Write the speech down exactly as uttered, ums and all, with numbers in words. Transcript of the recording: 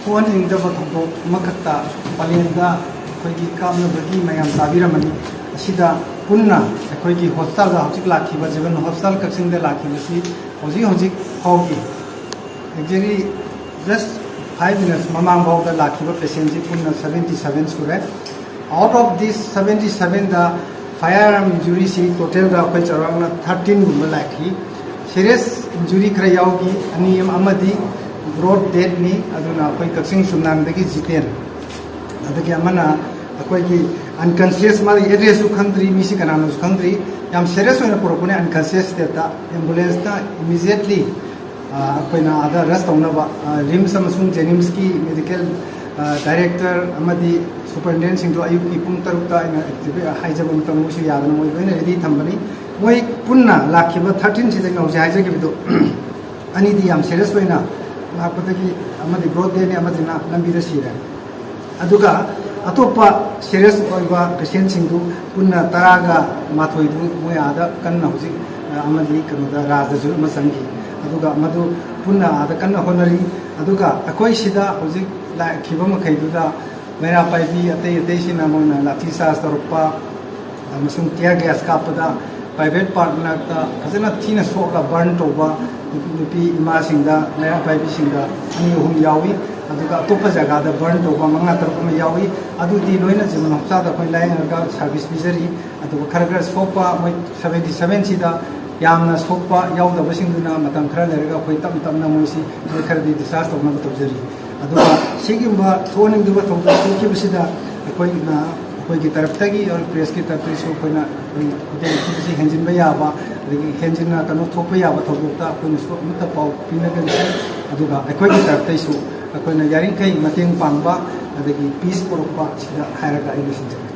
ꯊꯣꯛꯍꯟꯅꯤꯡꯗꯕ ꯊꯧꯗꯣꯛ ꯑꯃꯈꯛꯇ ꯄꯂꯦꯟꯗ ꯑꯩꯈꯣꯏꯒꯤ ꯀꯥꯞꯅꯕꯒꯤ ꯃꯌꯥꯝ ꯇꯥꯕꯤꯔꯝꯃꯅꯤ꯫ ꯑꯁꯤꯗ ꯄꯨꯟꯅ ꯑꯩꯈꯣꯏꯒꯤ ꯍꯣꯁꯄꯤꯇꯥꯜꯗ ꯍꯧꯖꯤꯛ ꯂꯥꯛꯈꯤꯕ, ꯖꯤꯕꯟ ꯍꯣꯁꯄꯤꯇꯥꯜ ꯀꯛꯆꯤꯡꯗ ꯂꯥꯛꯈꯤꯕꯁꯤ ꯍꯧꯖꯤꯛ ꯍꯧꯖꯤꯛ ꯐꯥꯎꯒꯤ, exactly just five minutes ꯃꯃꯥꯡ ꯐꯥꯎꯗ ꯂꯥꯛꯈꯤꯕ ꯄꯦꯁꯦꯟꯁꯤ ꯄꯨꯟꯅ seventy seven ꯁꯨꯔꯦ꯫ Out of this seventy sevenꯗ firearm injuryꯁꯤ totalꯗ ꯑꯩꯈꯣꯏ ꯆꯥꯎꯔꯥꯛꯅ thirteenꯒꯨꯝꯕ ꯂꯥꯛꯈꯤ꯫ Serious injury ꯈꯔ ꯌꯥꯎꯈꯤ, ꯑꯅꯤ ꯑꯃ-, ꯑꯃꯗꯤ broad deadꯅꯤ, ꯑꯗꯨꯅ ꯑꯩꯈꯣꯏ ꯀꯛꯆꯤꯡ ꯆꯨꯝꯅꯥꯡꯗꯒꯤ ꯖꯤꯇꯦꯟ꯫ ꯑꯗꯒꯤ ꯑꯃꯅ ꯑꯩꯈꯣꯏꯒꯤ unconscious, ꯃꯥꯒꯤ addressꯁꯨ ꯈꯪꯗ꯭ꯔꯤ, ꯃꯤꯁꯤ ꯀꯅꯥꯅꯣꯁꯨ ꯈꯪꯗ꯭ꯔꯤ, ꯌꯥꯝ serious ꯑꯣꯏꯅ ꯄꯨꯔꯛꯄꯅꯦ, unconscious stateꯇ꯫ Ambulanceꯅ immediately ꯑꯩꯈꯣꯏꯅ ꯑꯥꯗ rush ꯇꯧꯅꯕ, RIMS ꯑꯃꯁꯨꯡ JNIMSꯀꯤ medical director ꯑꯃꯗꯤ superintendentꯁꯤꯡꯗꯣ ꯑꯌꯨꯛꯀꯤ ꯄꯨꯡ ꯇꯔꯨꯛꯇ ꯑꯩꯅ activate ꯍꯥꯏꯖꯕ ꯃꯇꯝ ꯃꯣꯏꯁꯨ ꯌꯥꯗꯅ ꯃꯣꯏ ꯂꯣꯏꯅ ready ꯊꯝꯕꯅꯤ꯫ ꯃꯣꯏ ꯄꯨꯟꯅ ꯂꯥꯛꯈꯤꯕ thirteenꯁꯤꯗ ꯑꯩꯅ ꯍꯧꯖꯤꯛ ꯍꯥꯏꯖꯈꯤꯕꯗꯣ, ꯑꯅꯤꯗꯤ ꯌꯥꯝ serious ꯑꯣꯏꯅ ꯂꯥꯛꯄꯗꯒꯤ, ꯑꯃꯗꯤ broad deadꯅꯤ, ꯑꯃꯗꯨꯅ ꯂꯝꯕꯤꯗ ꯁꯤꯔꯦ꯫ ꯑꯗꯨꯒ ꯑꯇꯣꯞꯄ serious ꯑꯣꯏꯕ patientꯁꯤꯡꯗꯨ ꯄꯨꯟꯅ ꯇꯔꯥꯒ ꯃꯥꯊꯣꯏꯗꯨ ꯃꯣꯏ ꯑꯥꯗ ꯀꯟꯅ ꯍꯧꯖꯤꯛ, ꯑ, ꯑꯃꯗꯤ ꯀꯩꯅꯣꯗ ꯔꯥꯖꯗꯁꯨ ꯑꯃ ꯆꯪꯈꯤ꯫ ꯑꯗꯨꯒ ꯃꯗꯨ ꯄꯨꯟꯅ ꯑꯥꯗ ꯀꯟꯅ ꯍꯣꯠꯅꯔꯤ꯫ ꯑꯗꯨꯒ ꯑꯩꯈꯣꯏ ꯁꯤꯗ ꯍꯧꯖꯤꯛ ꯂꯥꯛꯈꯤꯕ ꯃꯈꯩꯗꯨꯗ ꯃꯩꯔꯥ ꯄꯥꯏꯕꯤ ꯑꯇꯩ ꯑꯇꯩꯁꯤꯅ ꯃꯣꯏꯅ ꯂꯥꯊꯤ ꯆꯥꯔꯖ ꯇꯧꯔꯛꯄ ꯑꯃꯁꯨꯡ tear gas ꯀꯥꯞꯄꯗ private part ꯃꯅꯥꯛꯇ ꯐꯖꯅ ꯊꯤꯅ ꯁꯣꯛꯑꯒ burn ꯇꯧꯕ ꯅꯨꯄꯤ ꯏꯃꯥꯁꯤꯡꯗ, ꯃꯩꯔꯥ ꯄꯥꯏꯕꯤꯁꯤꯡꯗ ꯑꯅꯤ ꯑꯍꯨꯝ ꯌꯥꯎꯏ꯫ ꯑꯗꯨꯒ ꯑꯇꯣꯞꯄ ꯖꯒꯥꯗ burn ꯇꯧꯕ ꯃꯉꯥ ꯇꯔꯨꯛ ꯑꯃ ꯌꯥꯎꯏ꯫ ꯑꯗꯨꯗꯤ ꯂꯣꯏꯅ ꯖꯤꯕꯟ ꯍꯣꯁꯄꯤꯇꯥꯜꯗ ꯑꯩꯈꯣꯏ ꯂꯥꯌꯦꯡꯉꯒ service ꯄꯤꯖꯔꯤ꯫ ꯑꯗꯨꯒ ꯈꯔ ꯈꯔ ꯁꯣꯛꯄ ꯃꯣꯏ seventy sevenꯁꯤꯗ ꯌꯥꯝꯅ ꯁꯣꯛꯄ ꯌꯥꯎꯗꯕꯁꯤꯡꯗꯨꯅ ꯃꯇꯝ ꯈꯔ ꯂꯩꯔꯒ ꯑꯩꯈꯣꯏ ꯇꯞꯅ ꯇꯞꯅ ꯃꯣꯏꯁꯤ, ꯃꯣꯏ ꯈꯔꯗꯤ discharge ꯇꯧꯅꯕ ꯇꯧꯖꯔꯤ꯫ ꯑꯗꯨꯒ ꯁꯤꯒꯨꯝꯕ ꯊꯣꯛꯍꯟꯅꯤꯡꯗꯕ ꯊꯧꯗꯣꯛ ꯊꯣꯛꯈꯤꯕꯁꯤꯗ ꯑꯩꯈꯣꯏꯅ, ꯑꯩꯈꯣꯏꯒꯤ ꯇꯔꯞꯇꯒꯤ, ꯑꯩꯈꯣꯏ pressꯀꯤ ꯇꯔꯞꯇꯒꯤꯁꯨ ꯑꯩꯈꯣꯏꯅ, ꯑꯩꯈꯣꯏ ꯈꯨꯗꯣꯡꯊꯤꯕꯁꯤ ꯍꯦꯟꯖꯤꯟꯕ ꯌꯥꯕ, ꯑꯗꯒꯤ ꯍꯦꯟꯖꯤꯟꯅ ꯀꯩꯅꯣ ꯊꯣꯛꯄ ꯌꯥꯕ ꯊꯧꯗꯣꯛꯇ ꯑꯩꯈꯣꯏꯅꯁꯨ ꯑꯃꯠꯇ ꯄꯥꯎ ꯄꯤꯅꯒꯅꯤ꯫ ꯑꯗꯨꯒ ꯑꯩꯈꯣꯏꯒꯤ ꯇꯔꯞꯇꯒꯤꯁꯨ ꯑꯩꯈꯣꯏꯅ ꯌꯥꯔꯤꯈꯩ ꯃꯇꯦꯡ ꯄꯥꯡꯕ, ꯑꯗꯒꯤ peace ꯄꯨꯔꯛꯄ ꯁꯤꯗ ꯍꯥꯏꯔꯒ ꯑꯩ ꯂꯣꯏꯁꯤꯟꯖꯔꯒꯦ꯫